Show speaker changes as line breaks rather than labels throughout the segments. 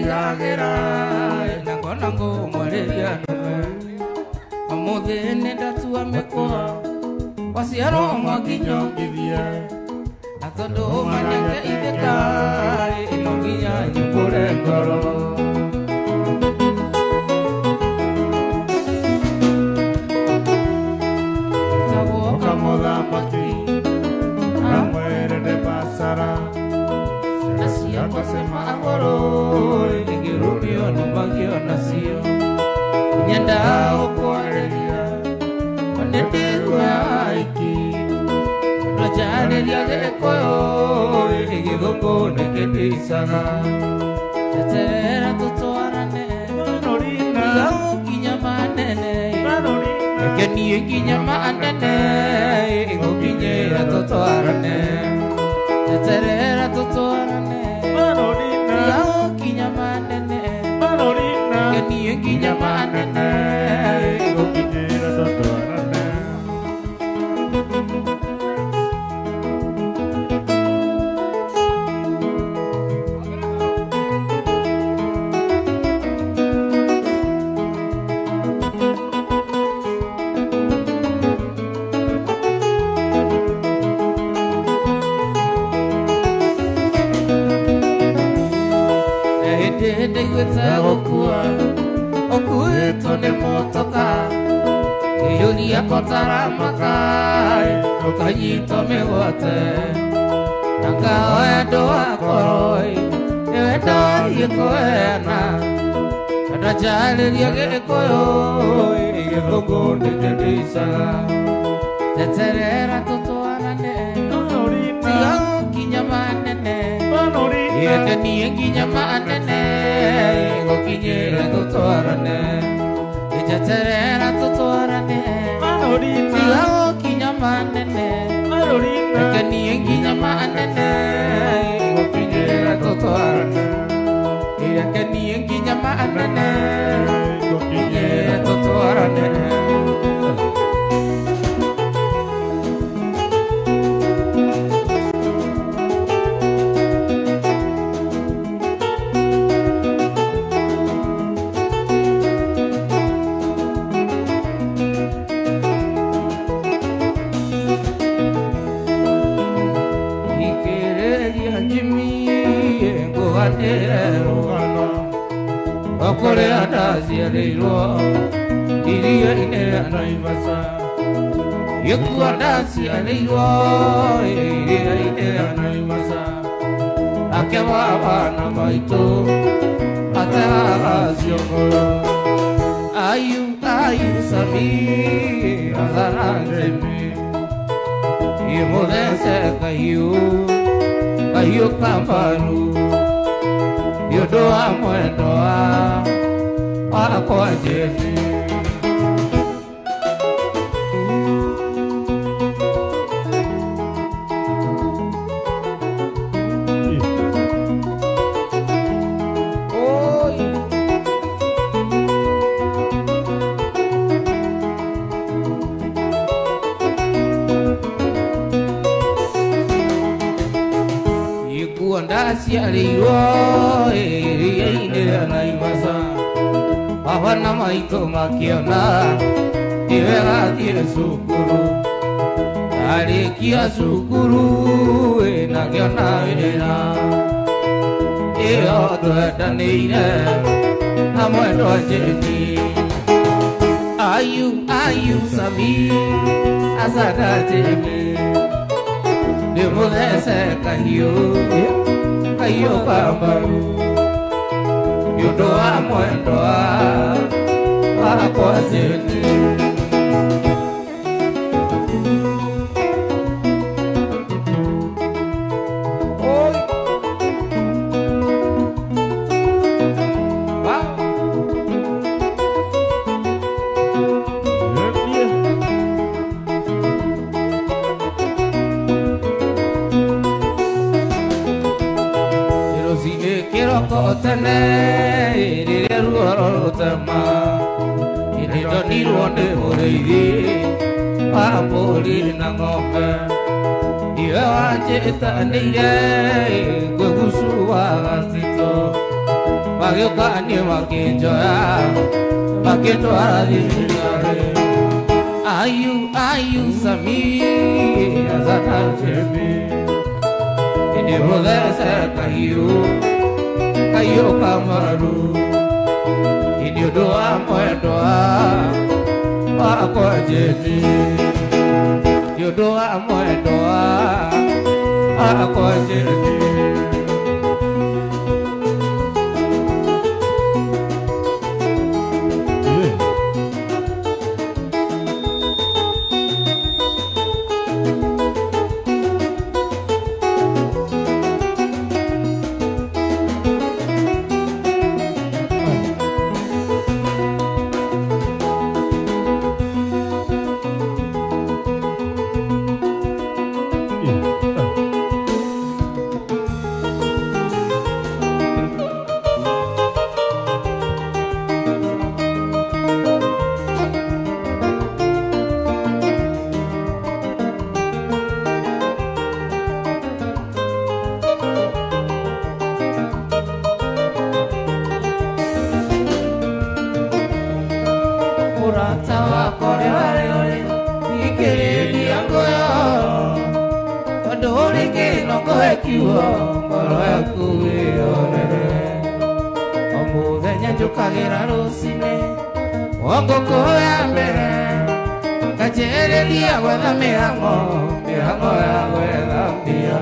Ndetigagĩra na ngona ngũmwarĩria nũme ũmũthĩ nĩndatua mĩkwa waciarwo mwakinya ũngĩthiĩ na tondũ manake itheka no nginya nyumbũre ngoro.
Kamũthamaki kamwĩrĩre basara
Akasema agoro ingirumio numagio nacio nyenda ukwarĩria onĩndĩgua iki ndojarĩria gĩkũyũ gĩthũngũ nĩkĩndĩicaga eterera tũtwarane tiga gũkinya manene reke niĩ nginya manene ngũkinyĩra tũtwarane eterera tũtwarane tiga gũkinya manene reke niĩ nginya manene
ngũkinyĩra tũtwarane.
Ndaiguĩte gũkua ũkuĩtwo nĩ mũtoka ngĩyũria kotaramaka ũkanyitwo mĩgwate na ngaoya wakwa nĩwe ndathiĩ kũheana ndanjarĩria gĩkũyũ gĩthũngũ nĩkĩndĩicaga teterera tũtwarane tiga gũkinya manene reke niĩ nginya manene ngũkinyĩra tũtwarane njeterera tũtwarane tiga gũkinya manene reke niĩ nginya manene ngũkinyĩra tũtwarane reke niĩ nginya manene ngũkinyĩra tũtwarane. Okũrĩa ndaciarĩirwo iria-inĩ rĩa Naivasha gĩkuo ndaciarĩirwo iria-inĩ rĩa Naivasha ake baba na maitũ ateaga ciongoro ayu ayu sami athara njemi imũthece kahiũ kahiũ kambaru nĩ ũndũ wa mwendo wakwa Jeni. Ndaciarĩirwo iria-inĩ rĩa Naivasha baba na maitũ makĩona nĩ wega thiĩ cukuru ndarĩkia cukuru na ngĩona wĩra ĩyo twendanĩire na mwendwa Jeni ayu ayu sami asada Jeni ndĩmũthece kahiũ kahiũ kambaru nĩ ũndũ wa mwendwa wakwa Jeni. Tene rĩrĩa ruoro rũtema nĩndonirwo nĩ mũrĩithi wa mbũri na ng'ombe iwe wanjĩtanĩire ngũgucu wa gatito. Magĩũka niĩ makĩnjoya makĩndwara thibitarĩ. Ayu ayu Sami azana Ini mũthece kahiũ kahiũ kamaru. Ini ũndũ wa mwendwa wakwa Jane, nĩ ũndũ wa mwendwa wakwa Jane. Mũrata wakwa ũrĩa warĩ ũrĩ thikĩrĩria ngũyo, tondũ ũrĩ kĩno ngũhe kiugo ngoro yaku ĩhorere. O mũthenya njũkagĩra rũcinĩ o ngũkũ ya mbere, nganjĩrĩria gwetha mĩhang'o mĩhang'o ya gwetha mbia.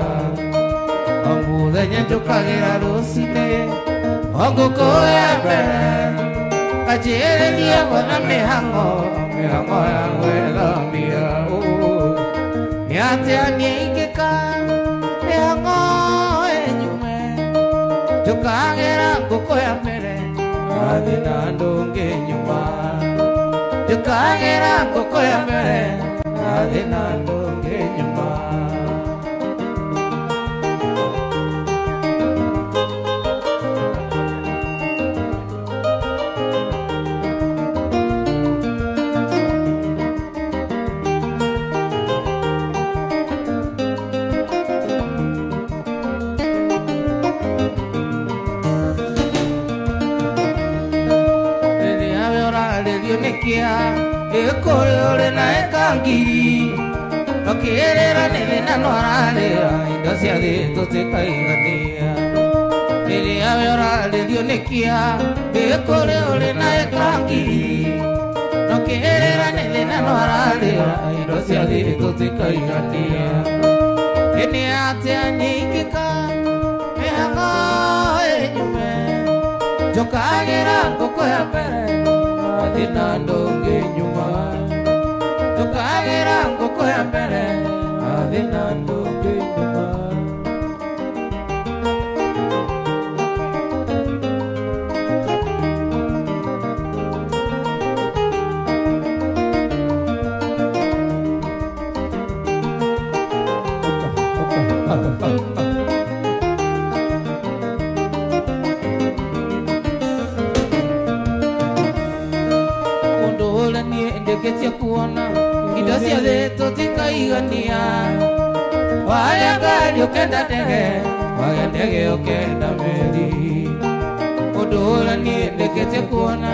O mũthenya njũkagĩra rũcinĩ o ngũkũ ya mbere, nganjĩrĩria gwetha mĩhang'o mĩhang'o ya gwetha mbia. Nĩ atĩa niĩ ingĩka mĩhang'o ĩnyume, njũkagĩra ngũkũ ya mbere ngathiĩ na ndũngĩ nyuma. Njũkagĩra ngũkũ ya mbere ngathiĩ na ndũngĩ nyuma. Rĩrĩa we ũrarĩrio nĩ kĩa ĩkũrĩ ũrĩ na ĩka ngiri, ũkĩrĩra nĩ thĩna no ararĩra indo cia thĩ tũtikaigania. Rĩrĩa we ũrarĩrio nĩ kĩa ĩkũrĩ ũrĩ na ĩka ngiri, ũkĩrĩra nĩ thĩna no ararĩra indo cia thĩ tũtikaigania. Nĩ atĩa niĩ ingĩka mĩhang'o ĩnyume, njũkagĩra ngũkũ ya mbere ngathiĩ na ndũngĩ nyuma. Njũkagĩra ngũkũ ya mbere ngathiĩ na ndũngĩ nyuma. Mũndũ ũrĩa niĩ ndĩkĩtie kuona indo ciothe tũtikaigania. Waya ngari ũkenda ndege, waya ndege ũkenda meri. Ũndũ ũrĩa niĩ ndĩkĩtie kuona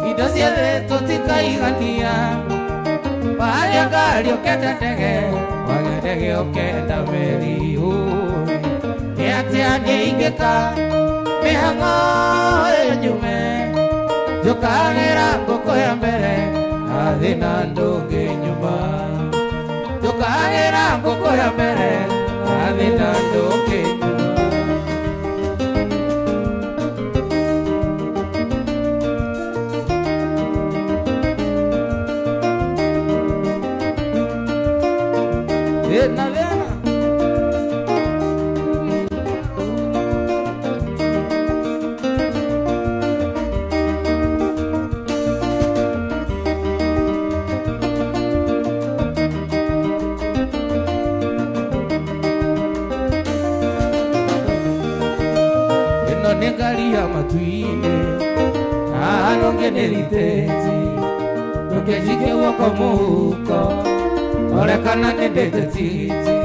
indo ciothe tũtikaigania. Waya ngari ũkenda ndege, waya ndege ũkenda meri. Nĩ atĩa niĩ ingĩka mĩhang'o ĩnyume, njũkagĩra ngũkũ ya mbere ngathiĩ na ndũngĩ nyuma. Njũkagĩra ngũkũ ya mbere ngathiĩ na ndũngĩ nyuma. Thĩna thĩna. Ĩno nĩ ngari ya matu-inĩ, haha nũngĩ nĩ ritĩti, ndũkĩnjikie guoko mũhuko, orekana nĩ ndĩte tigiti.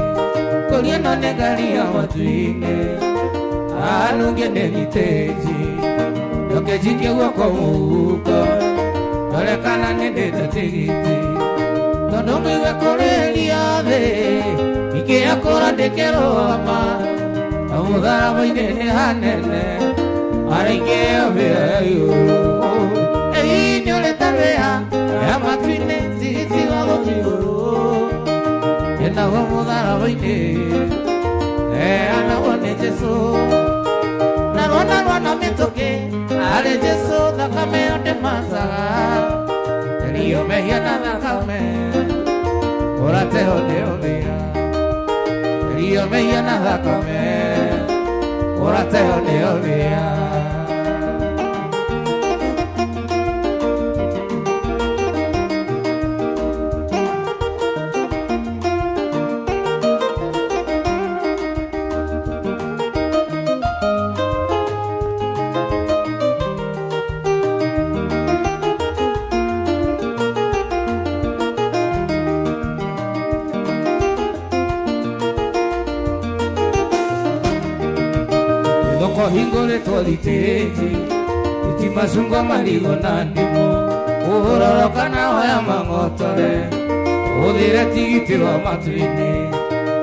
Kũria ĩno nĩ ngari ya matu-inĩ, haha nũngĩ nĩ ritĩti, Njoke guoko mũhuko ndore kana nĩ ndĩte tigiti tondũ ngiuge kũrĩria thĩ ingĩakũra ndĩkĩrũgama na mũtharaba-inĩ nĩ hanene araingĩ mĩoyo igũrũ ĩi nĩũrĩte wĩa ya matu-inĩ tigiti wa gũthiĩ igũrũ ĩnaguo mũtharaba-inĩ heanagwo nĩ Jesũ narua narua na mĩtũkĩ arĩ Jesũ thakame yo ndĩmacaga Rio mehia na thakame ũrateo nĩ ũthĩa Rio mehia na thakame ũrateo nĩ ũthĩa. Hingũrĩtwo thitĩji iti macungwa marigũ na ndimũ ũhororoka na hoya mang'otore ũthĩre tigiti wa matu-inĩ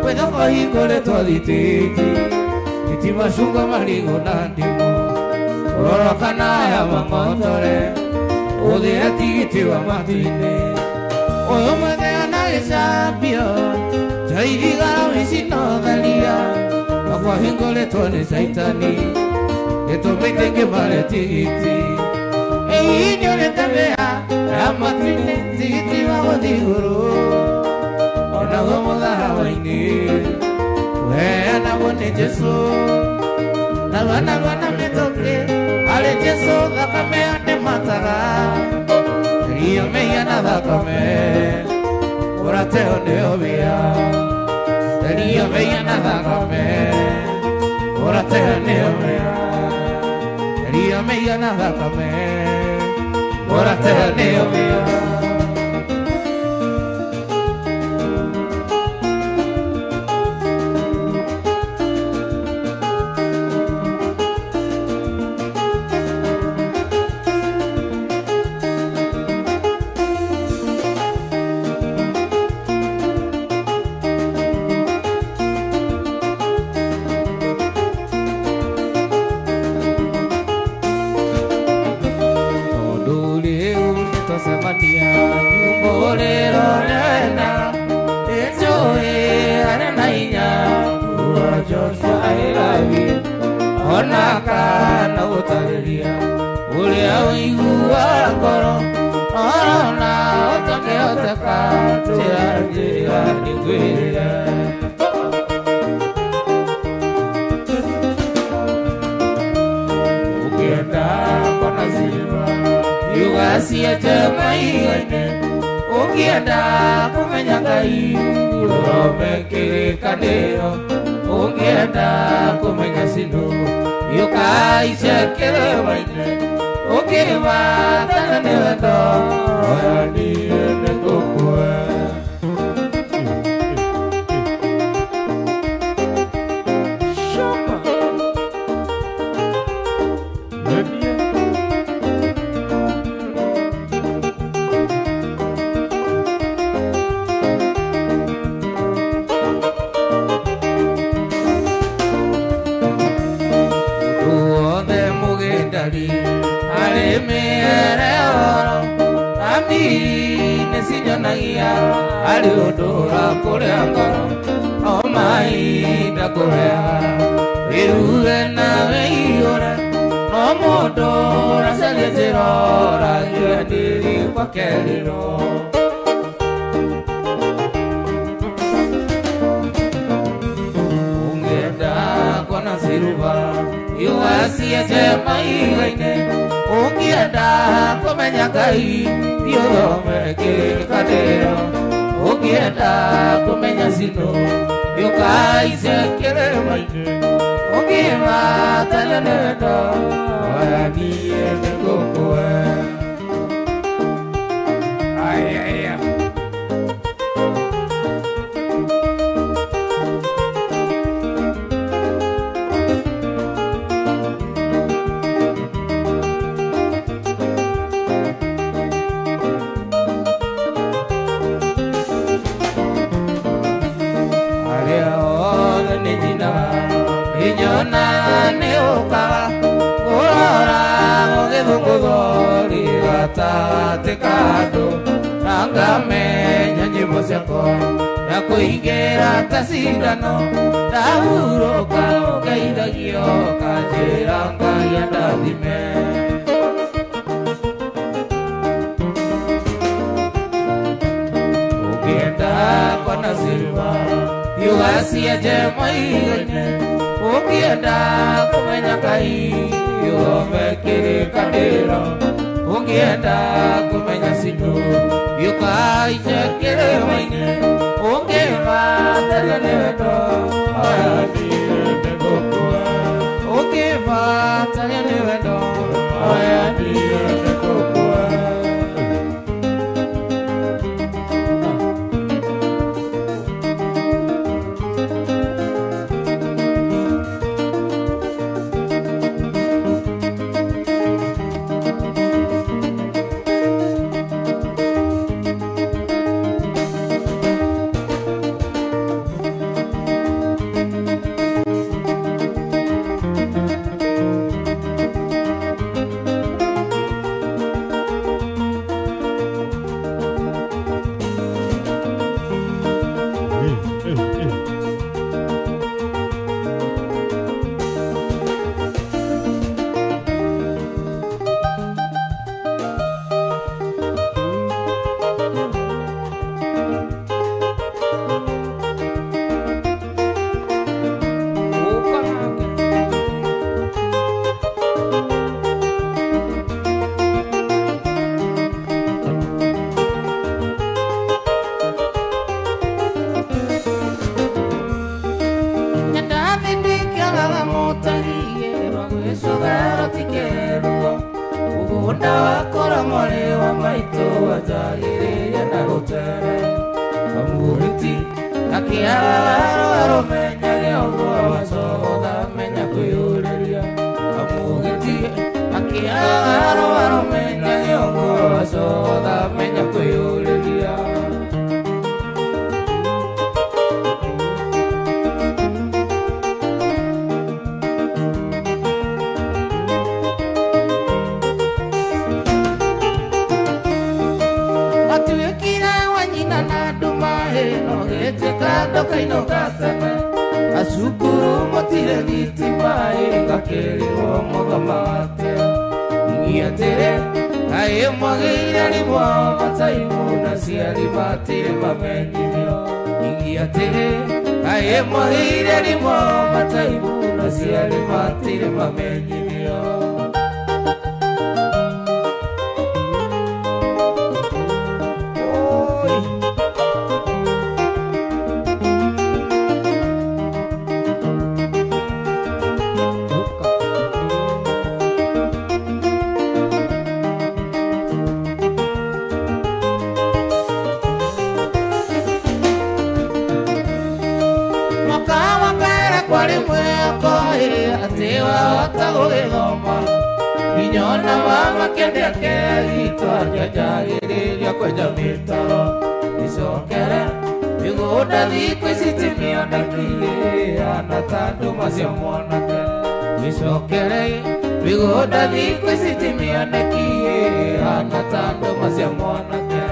gwĩ thoko hingũrĩtwo thitĩji iti macungwa marigũ na ndimũ ũroroka na hoya mang'otore ũthĩre tigiti wa matu-inĩ ũyũ mwethe ona gĩcambio njoithigara ici no tharia kwa hingũrĩtwo nĩ caitani gĩtũmĩte ngĩmare tigiti ĩi nĩũrĩte wĩa ya matu-inĩ tigiti wa gũthiĩ igũrũ onaguo mũtharaba-inĩ ũheanagwo nĩ Jesũ narua narua na mĩtũkĩ harĩ Jesũ thakame yo ndĩmataga rio mehia na thakame ũrateo nĩ ũbĩa Rio mehia na thakame ũrateo nĩ ũbĩa Rio mehia na thakame ũrateo nĩ ũbĩa. Ona kana gũtarĩria ũrĩa ũigua ngoro orona ũtangĩhoteka njĩra njĩra nĩngwĩrĩre. Ũngĩenda kuona ciĩma ũgacienje mahiga-inĩ ũngĩenda kũmenya Ngai ũthome kĩrĩkanĩro ũngĩenda kũmenya Sino ũkaice kĩrĩma-inĩ ũngĩbatana nĩ wendo oya niĩ nĩngũkue.
Shama.
Nĩcinyonagia arĩ ũndũ ũrakũrĩa ngoro no mahinda kũreha wĩrure na wĩiyũre no mũndũ ũracaria njĩra ũragia ndĩri gwakerĩrwo. Ũngĩenda kuona ciruba ũgacienje mahiga-inĩ ũngĩenda kũmenya Ngai ũthome kĩrĩkanĩro ũngĩenda kũmenya Sino ũkaice kĩrĩma-inĩ ũngĩbatana nĩ wendo oya niĩ nĩngũkũhe. Ai, ai, ai. Ona nĩ ũkaga kũrora gũgĩthũngũthori gatagatĩ ka andũ na ngamenya nyĩmbo ciakwa ya kũingĩra ta cindano ndahurũka ũngeithagio kanjĩra Ngai andathime. Ũngĩenda kuona silva yugacienje moigaine ũngĩenda kũmenya Ngai ũthome kĩrĩkanĩro ũngĩenda kũmenya Cindũ ũkaice kĩrĩma-inĩ ũngĩbatario nĩ wendo oya
Ndiende gũkua
ũngĩbatario nĩ wendo oya
Ndiende gũkua.
Ũka nake. Nyandathindĩkĩraga mũtariĩ rwagwĩcũthero ti kĩruo mũgũnda wakũra mwarĩ wa maitũ anjagĩrĩria na rũtere kamũhĩti gakĩararwo arũmenyage ũguo wacogotha menya kwĩyũrĩria kamũhĩti gakĩararwo arũmenyage ũguo wacogotha menya kwĩyũrĩria. Watuĩkire wa nyina na nduma ĩno gĩtuĩka ndokainũka tene acukuru mũtirĩ thitima ĩgakĩrĩrwo mũthoma atĩa Ngiatĩrĩ kaĩ mwagĩire rĩmwe mataimu na ciari matirĩ mamenyithio Ngiatĩrĩ kaĩ mwagĩire rĩmwe mataimu na ciari matirĩ mamenyithio. Oi. Ũka. Mwaka wa mbere kwarĩ mwĩhoko atĩ wahota gũgĩthoma nginya ona mama kĩndĩake gitũ angĩanjagĩrĩria kwenja mĩtaro icokere mĩgũnda thikũ ici ti mĩoneki ana ta nduma cia mwanake icokere mĩgũnda thikũ ici ti mĩoneki ana ta nduma cia mwanake.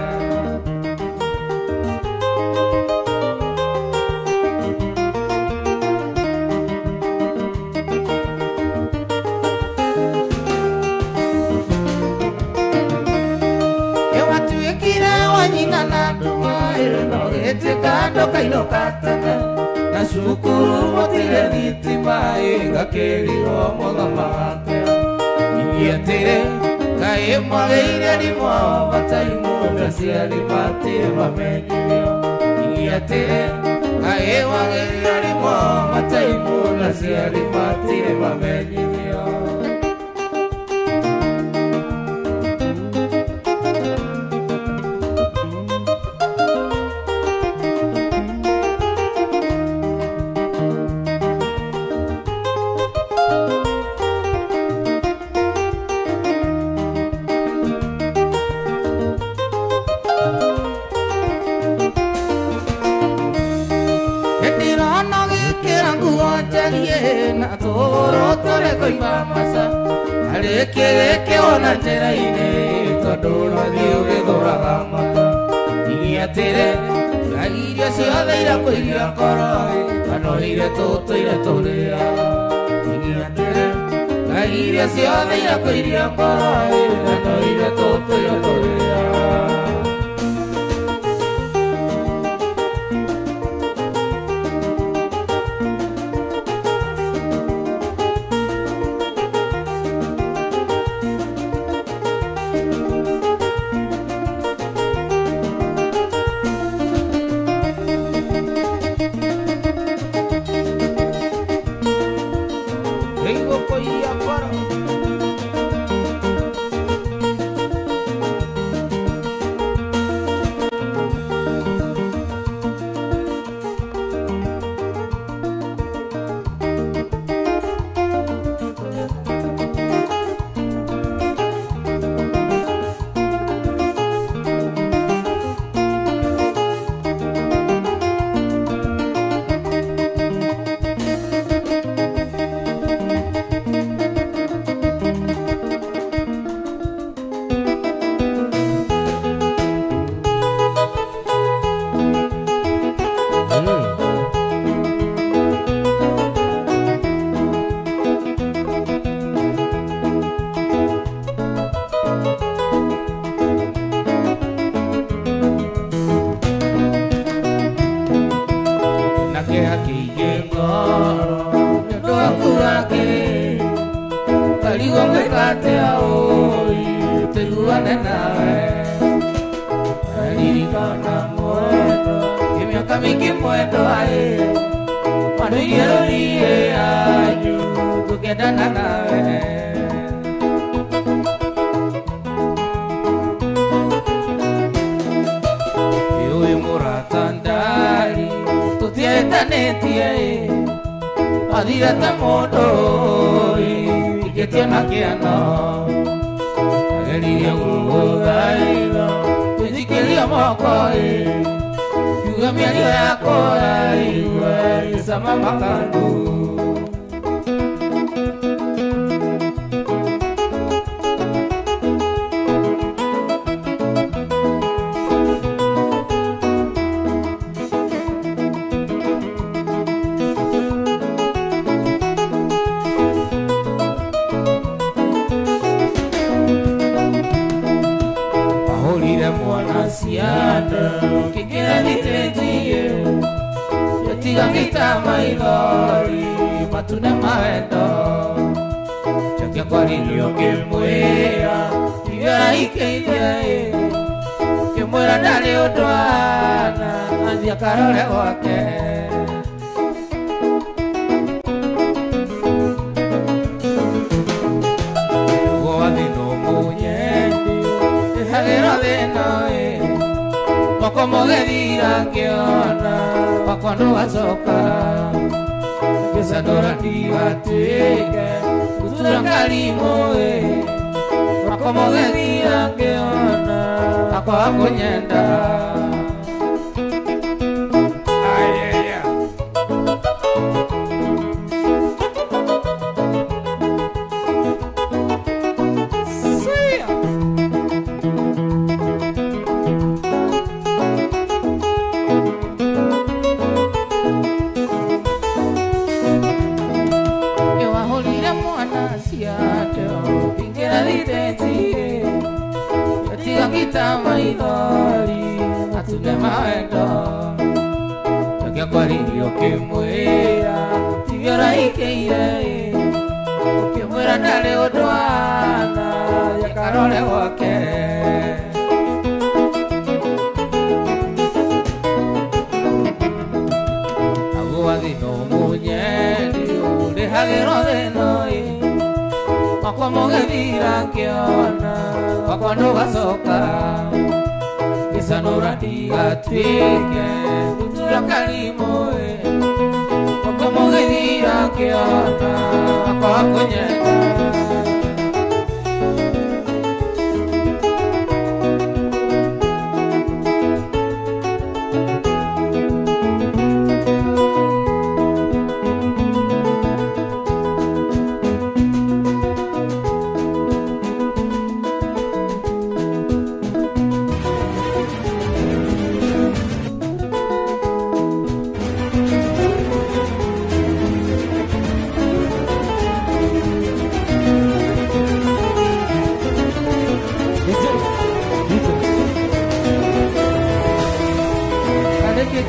Ewatuĩkire wa nyina na nduma ĩno gĩtuĩka ndokainũka tene na cukuru mũtirĩ thitima ĩgakĩrirwo mũthoma atĩa Ngiatĩrĩ kaĩ mwagĩire rĩmwe mataimu na ciari matirĩ mamenyithio Ngiatĩrĩ kaĩ mwagĩire rĩmwe mataimu na ciari matirĩ mamenyithio. Ndĩrona gĩkĩra nguo njarie na Nĩkĩgĩkĩona njĩra-inĩ tondũ ũrathiĩ ũgĩthũraga mata Igiatĩre irio ciothe irakũiria ngoro kana iria tũtũire tũrĩaga Igiatĩre irio ciothe irakũiria ngoro kana iria tũtũire tũrĩaga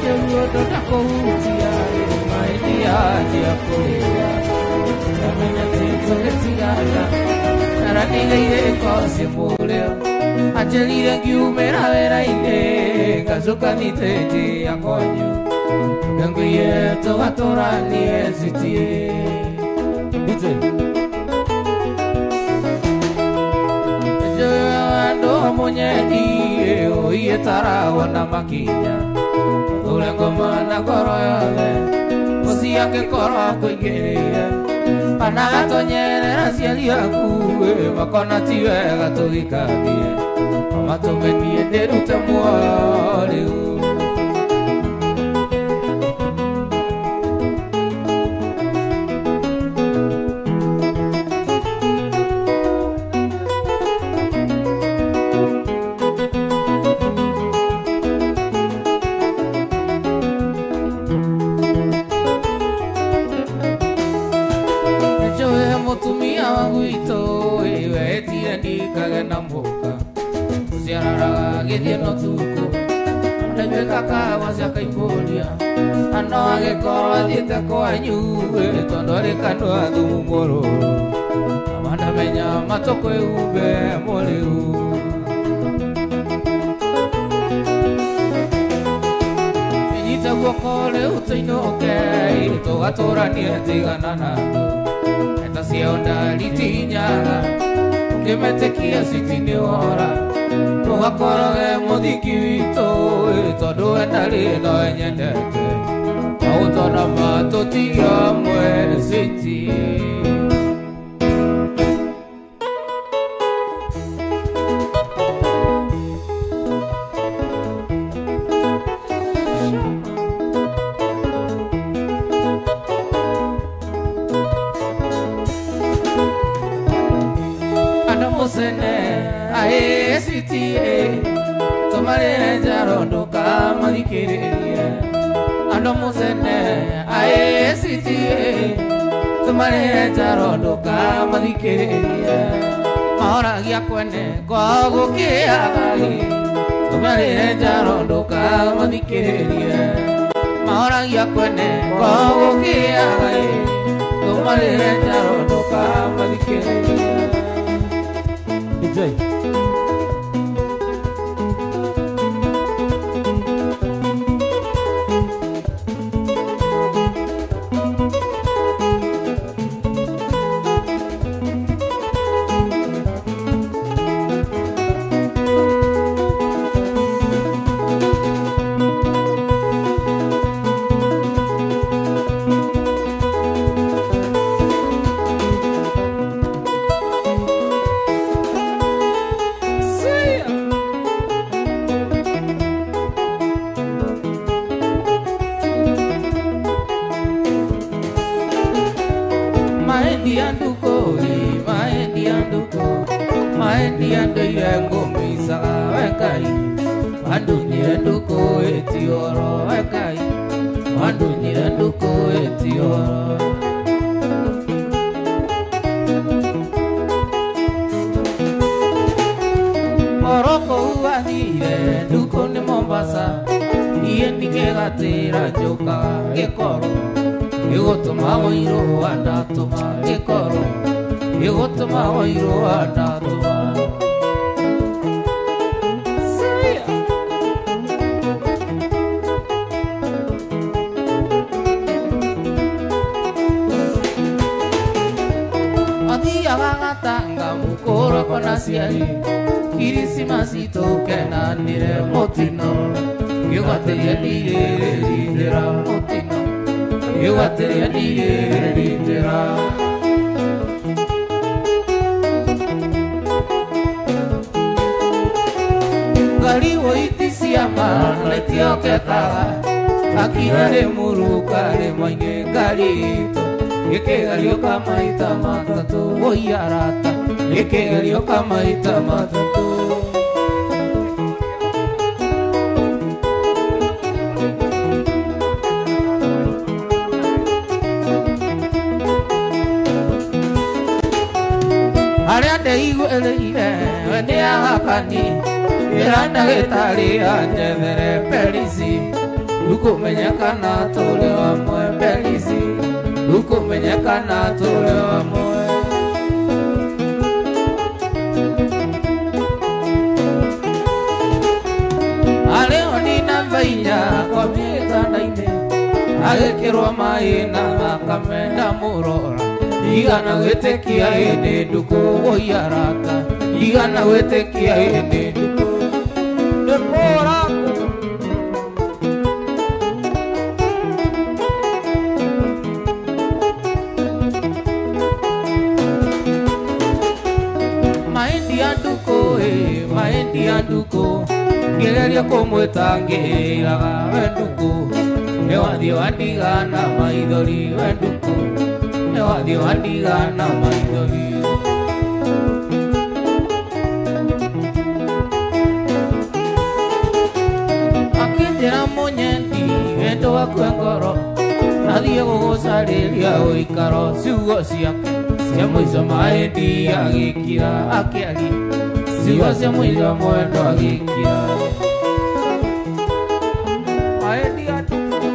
Gĩkĩruo ndakũhutia maendianjia kũrĩra ndamenya tũgĩtigana naranigeire koci mũrĩo anjĩrire ngiumĩra wĩra-inĩ ngacoka thitĩnji ya kwanyu ngĩnguie tũgatũranie citie andũ mũnyendi ũiye taragwo na makinya tũre ngoma na ngoro yothe mũciĩ angĩkorwo akũingĩrĩire kana gatonyerera aciari aku makona ti wega tũgĩkanie matũmĩtie ndĩrute muoyo rĩu. Mutumia wa gwitũ wetire ndikage na mũka ũciararaga gĩthiĩ no tukũ ndaiguĩka kawa cia kaimũria ano agĩkorwo athiĩte kwanyu tondũ arĩ kanua thumu mũrũrũ amandamenya matũkwĩhumbe mũrĩu. Nyita guoko rĩu tũinũke tũgatũranie tigana na andũ cio ndaritinyaga ũngĩmetĩkia citi nĩ wora tũgakoroge mũthingi witũ tondũ we ndarĩ no nyendete maũtona matũtigamwe citi. Musene ae citi tũmarĩre njaro ndũkamathikĩrĩrie andũ musene ae citi tũmarĩre njaro ndũkamathikĩrĩrie mahoragia kwene kwao gũkĩaga tũmarĩre njaro ndũkamathikĩrĩrie mahoragia kwene kwao gũkĩaga tũmarĩre njaro ndũkamathikĩrĩrie.
DJ.
Arĩa ndeiguĩrĩire we nĩ ahakani ĩra ndagĩtarĩ anjethere perisi Ndukumenyekana tũrĩ hamwe Belisi, ndukumenyekana tũrĩ hamwe. Arĩo ni namba inya kwa mĩtanda-inĩ, agĩkĩrwo maĩ na thakame ndamũrora. Ndigana gwĩtĩkia ĩndĩ ndukũ woi arata, ndigana gwĩtĩkia ĩndĩ ndukũ. Nĩkũrakũ Maendia nduku ngereria kumwita ngĩraga we nduku, nĩwathiĩ wandiga na maithori we nduku, nĩwathiĩ wandiga na maithori. Akĩnjĩra mũnyendi wendo wakue ngoro, nathiĩ gũgũcarĩria ũikaro. Ciugo ciake cia mũico maendia agĩkira akĩaria, ciugo cia mũico mwendo agĩkira. Maendia nduku.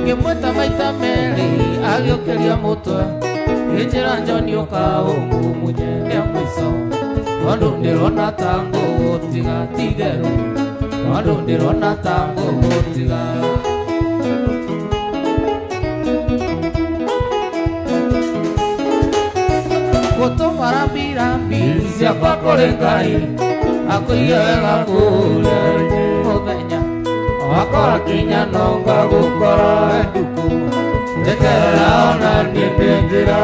Ngĩmwĩta maita merĩ agĩũkĩria mũtwe, ngĩnjĩra John ũka ũmumunye rĩa mũico, tondũ ndĩrona ta ngũgũtiga ti-itherũ, tondũ ndĩrona ta ngũgũtiga. Gũtũma rambirambi ciakwa kũrĩ Ngai, akũige wega kũrĩa mũthenya wakora kinya no ngagũkora we nduku, njeterera ona niĩ ndĩ njĩra.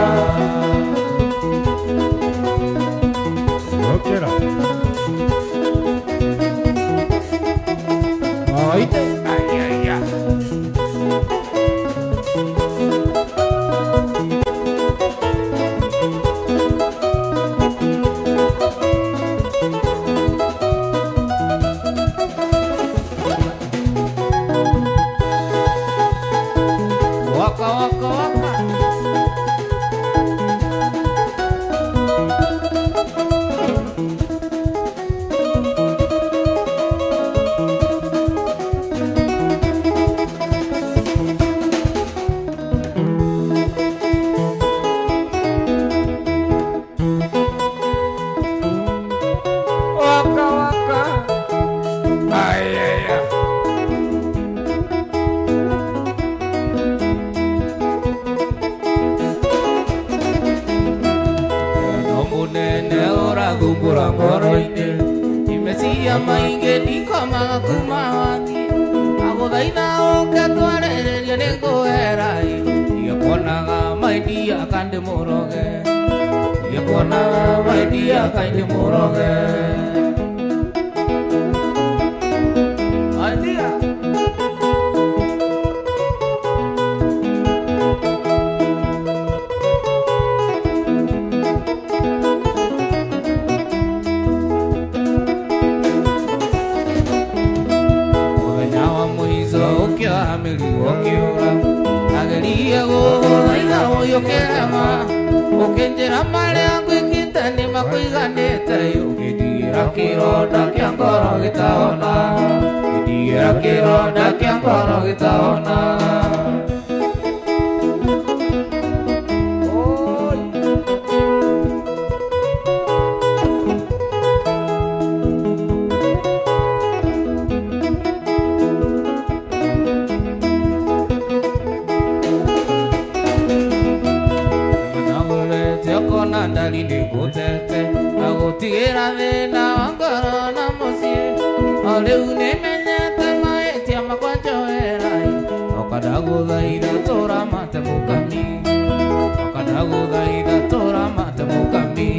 Okera.
Oite. Ai, ai, ai. Waka, waka, waka. Waka, waka. Ai, ai, ai. No munene ũrathumbũra ngoro-inĩ, meciria maingĩ ndikomaga kuma wathiĩ. Agũthaitha ũke twarĩrĩrie nĩngũhera ĩ, ndiekuonaga maindia kandĩmũroge, ndiekuonaga maindia kandĩmũroge. Maindia. Mũthenya wa mũico ũkĩoha mĩrigo ũkĩũra, agerie gũgũthaitha ũyũkĩrema, ũkĩnjĩra marĩa ngwĩkĩte nĩmakũiganĩte, ũkĩndigĩra kĩronda kĩa ngoro gĩtahona, ũkĩndigĩra kĩronda kĩa ngoro gĩtahona. Oi. Nagũrete ũkona ndari nĩngũtete, agũtigĩra thĩna wa ngoro na mũciĩ. O rĩu nĩmenyete mahĩtia makwa njohera ĩ, oka ndagũthaitha tũramate mũkami, oka ndagũthaitha tũramate mũkami.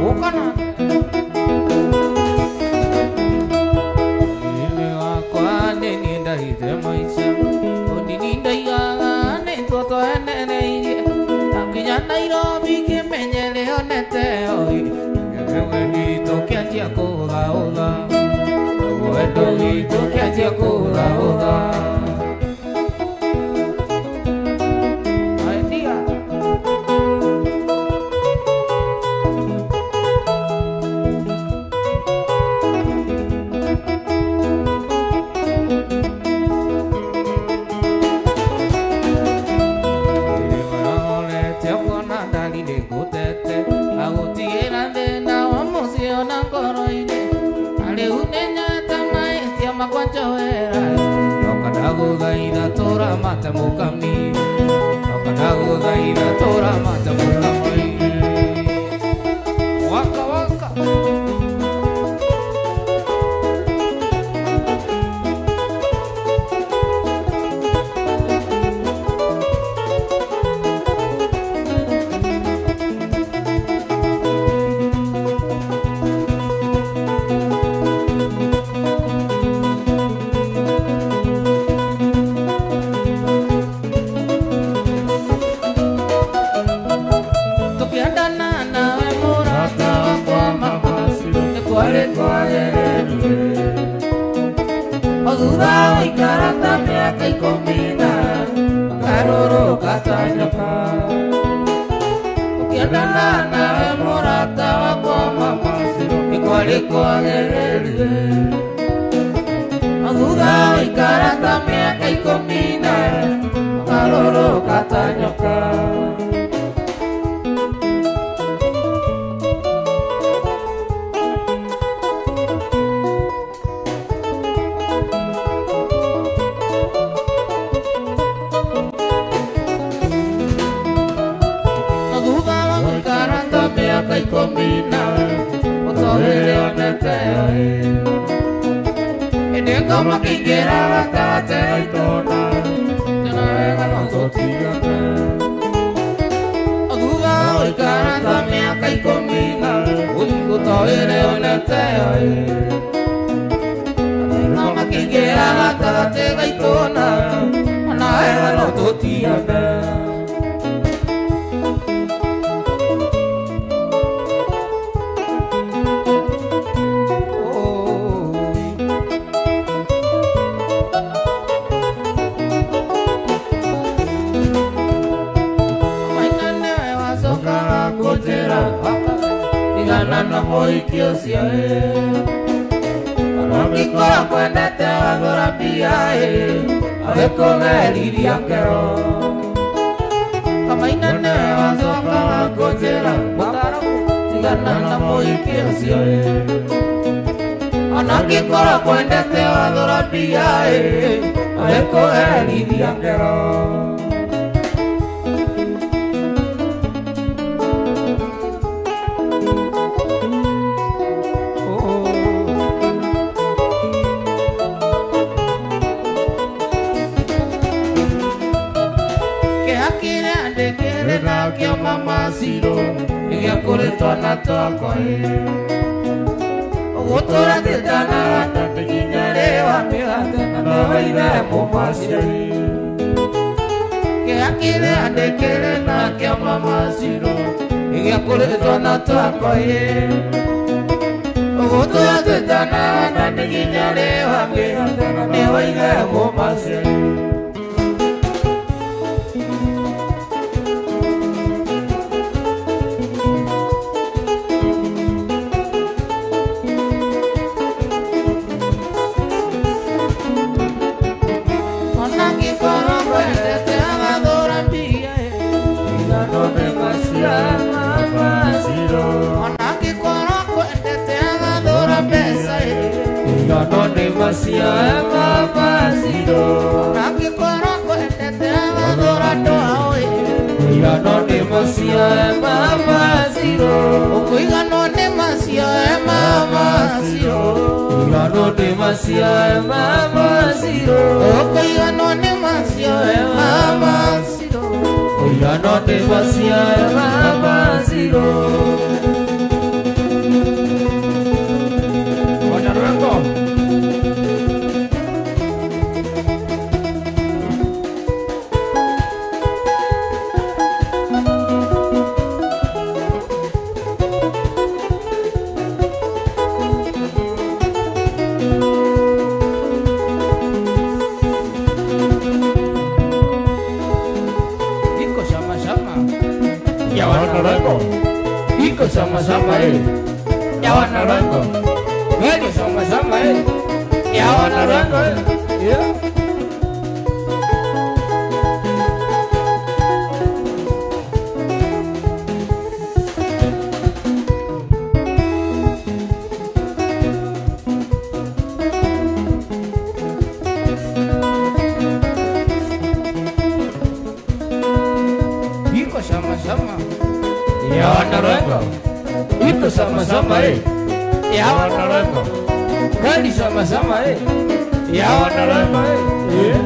Ũkana. Ũrĩmi wakwa nĩ niĩ ndahithe maica, ũnini ndaigaga nĩtuo twanereirie, na nginya Nairobi kĩmenyere onete oi. Wendi tũkĩanjia kũũthaũtha wendo witũ kĩanjia kũũthaũtha. Waka waka. Sama-sama ya wana rwengo kweli sama-sama ya wana rwengo yeah. Iko sama-sama ya wana rwengo itu sama-sama ya wana rwengo kweli sama-sama ya wana rwengo yeah.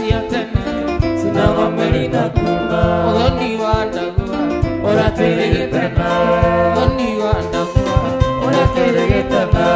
cia tene
Sinagomeri na kuma
Ũthoni wa ndagua
Ũratĩrĩgĩtana
Ũthoni wa ndagua
Ũratĩrĩgĩtana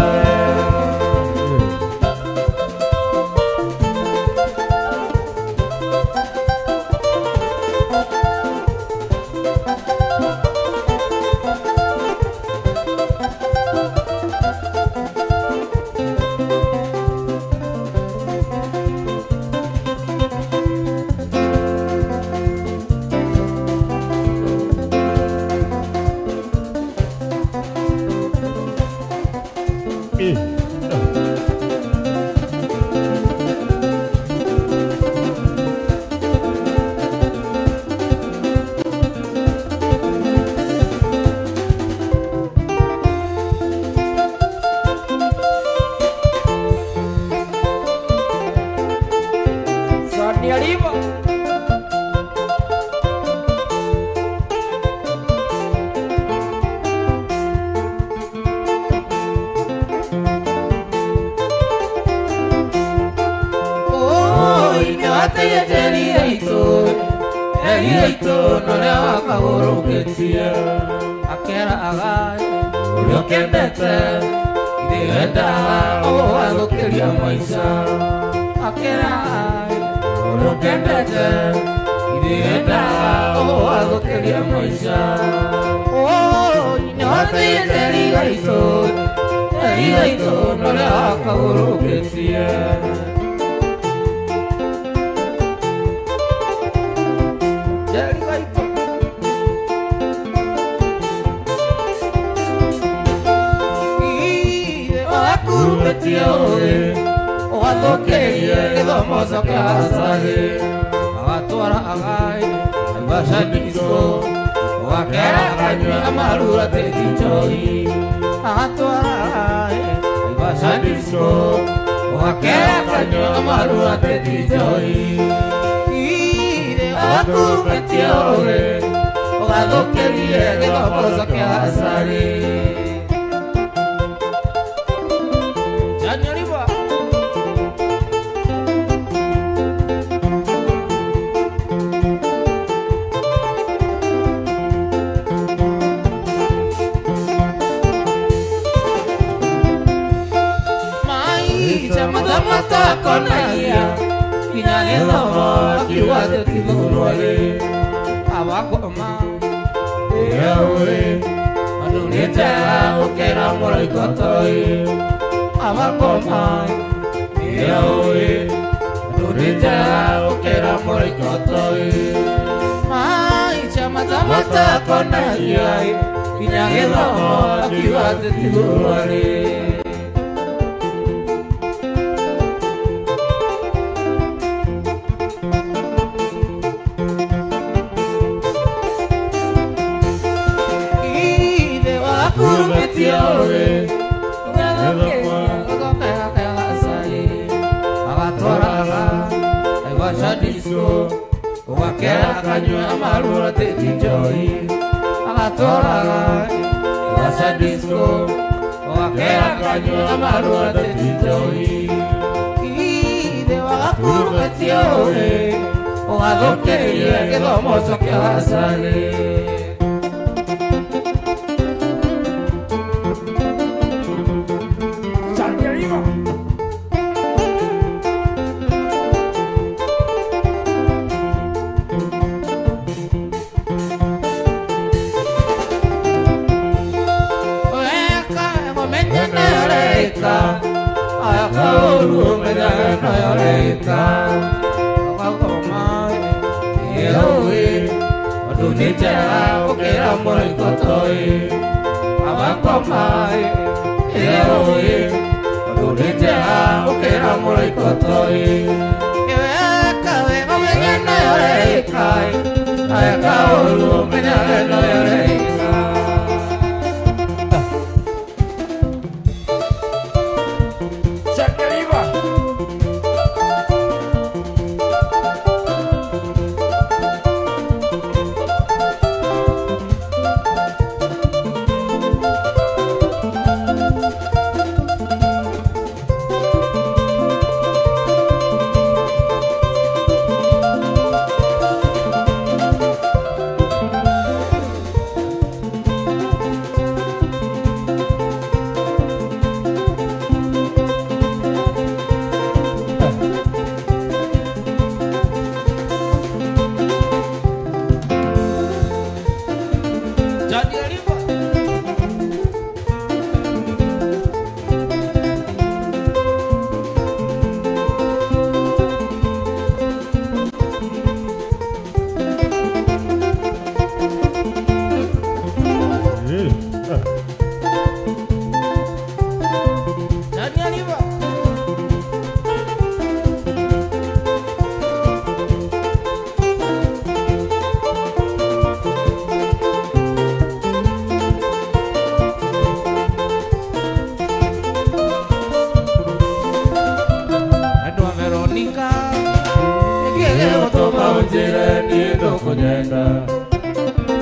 niĩ ndũkũnyenda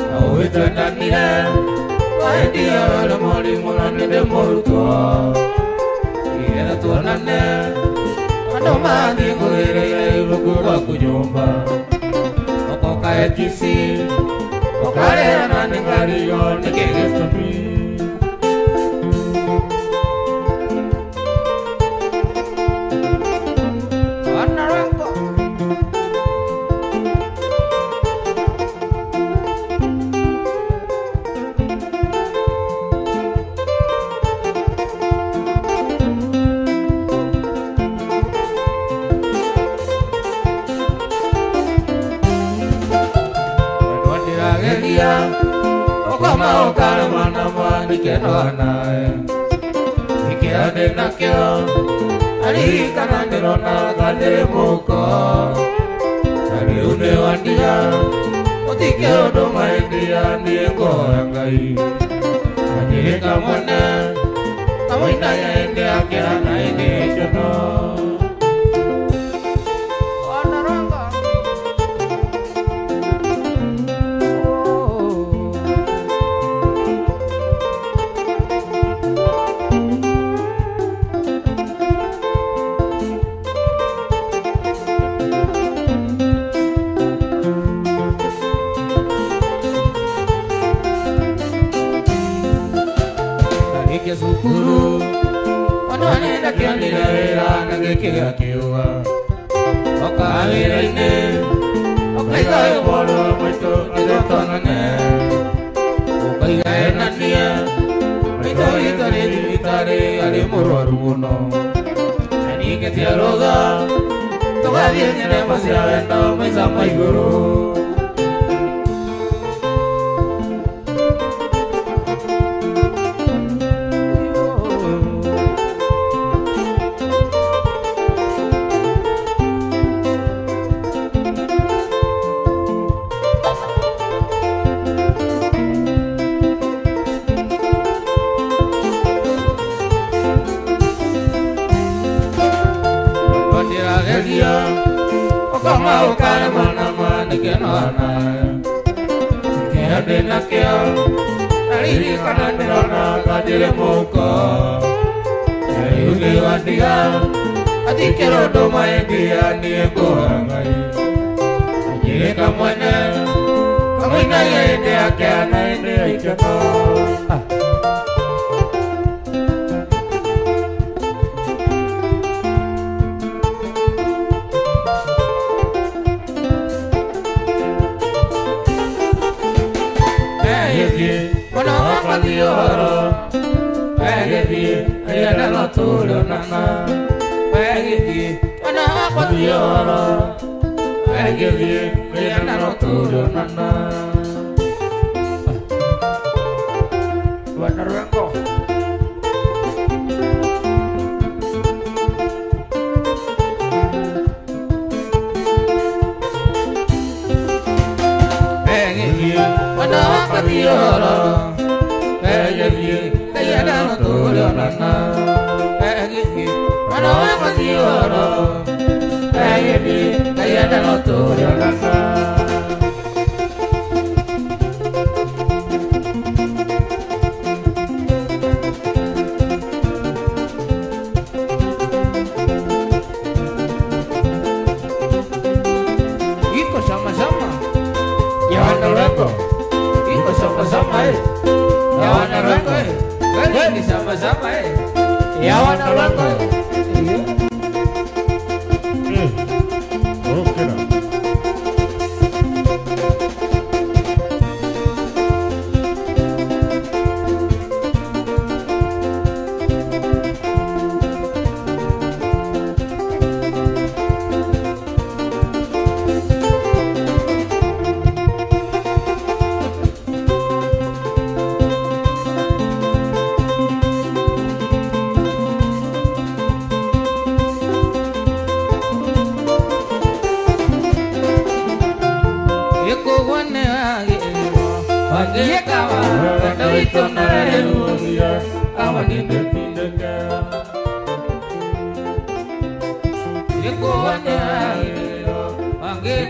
na ũgĩtwendanire waendia ũrĩ mũrimũ na nĩ ndĩ mũrutwo nĩgetha tuonane andũ mathiĩ ngũgĩrĩire ibuku gwaku nyũmba ũkoka ATC ũkarĩra na nĩ ngario nĩkĩ gĩtũmi.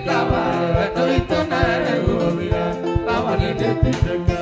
Kaba wendo witũ nawe nĩguo kaba nĩndĩtindĩke.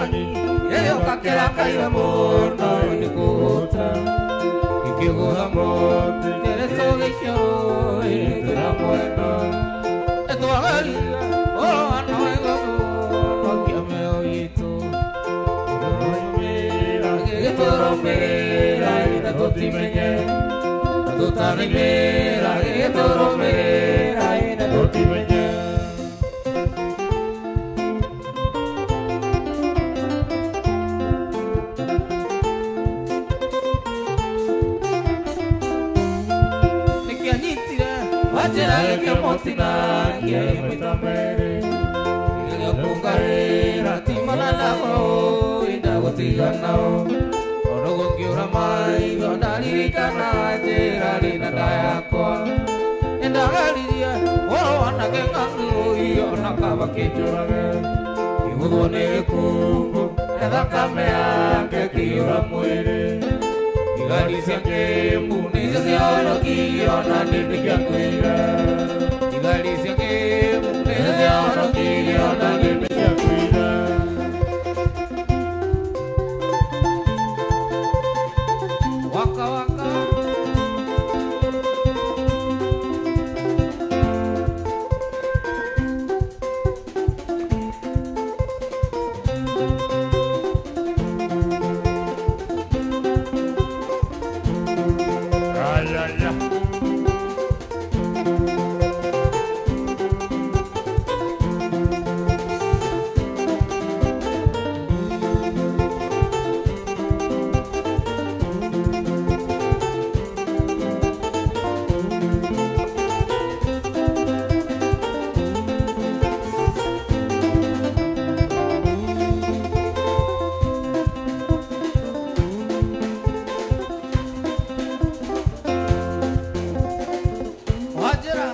Kanyi Gĩgĩũka kĩrakaire mũno nĩ kũhũta Gĩkĩgũtha mũtĩ Kĩrĩ tũgĩikio rũĩ twĩna mwena Nĩtwageririe ũrũa na wĩgũkũhonokia mĩoyo itũ Gĩgĩtũrũmĩrĩra na tũtimenye na tũtanaimĩra gĩgĩtũrũmĩrĩra na tũtimenye Nĩkĩanyitire wanjĩra gĩkĩmũtinangia maita merĩ Gĩgĩkũngarĩra timana nao ndagũtiganao Onogũkĩũra maitho ndaririkana njĩra rĩ na nda yakwa Nĩndageririe ũrũa na kĩng'ang'i ona kaba kĩnjũrage Kĩgũthwo nĩ gĩkũngũ na thakame yake ĩkĩiyũra mwĩrĩ Thigari cia Kĩmbu nĩcio ciahonokirie ona niĩ ndingĩakuire Thigari cia Kĩmbu nĩcio ciahonokirie ona niĩ ndingĩakuire Waka waka
Ay, ay, ay.
Wajira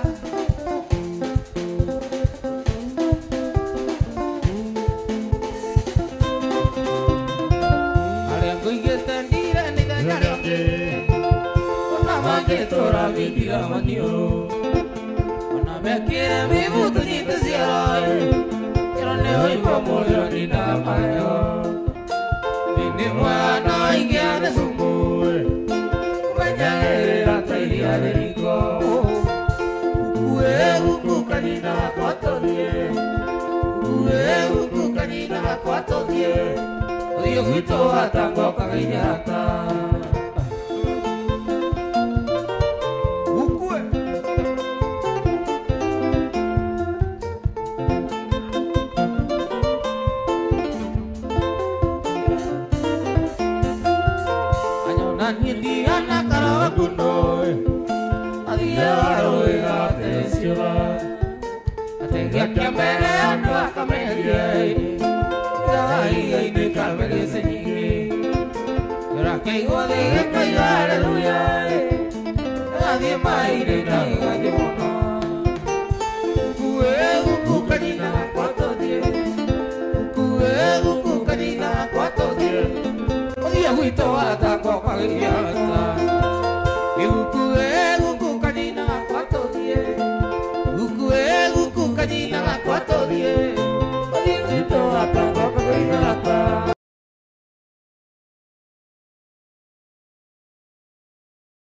Arĩa ngũigĩte ndire nĩ ithenya rĩangĩ Ona mangĩtũra mindira maniũrũ Ona mekĩre mĩbuto nyite ciero Ĩro nĩ ũimbo mũrĩro ndindaga maheo Nĩ mwana ingĩa nĩ cumu Kũmenyagĩrĩra ta iria rĩriko Ukue guku kanyina gakwa tũthiĩ Ukue guku kanyina gakwa tũthiĩ Ũthiĩ gwitũ hatangokaga inyata Ukue Anyona niĩ ndiana karawakuno Athiaga rũĩ gateciũra Atengia mbere andũ akameria Iria-inĩ kameria nyingĩ Ũrakĩigua thĩ gĩkoiga haleluya Gathiĩ maĩ-inĩ na gĩgathiĩ mũno Ukue guku kanyina gakwa tũthiĩ Ukue guku kanyina gakwa tũthiĩ Ũthiĩ gwitũ watangokaga inyata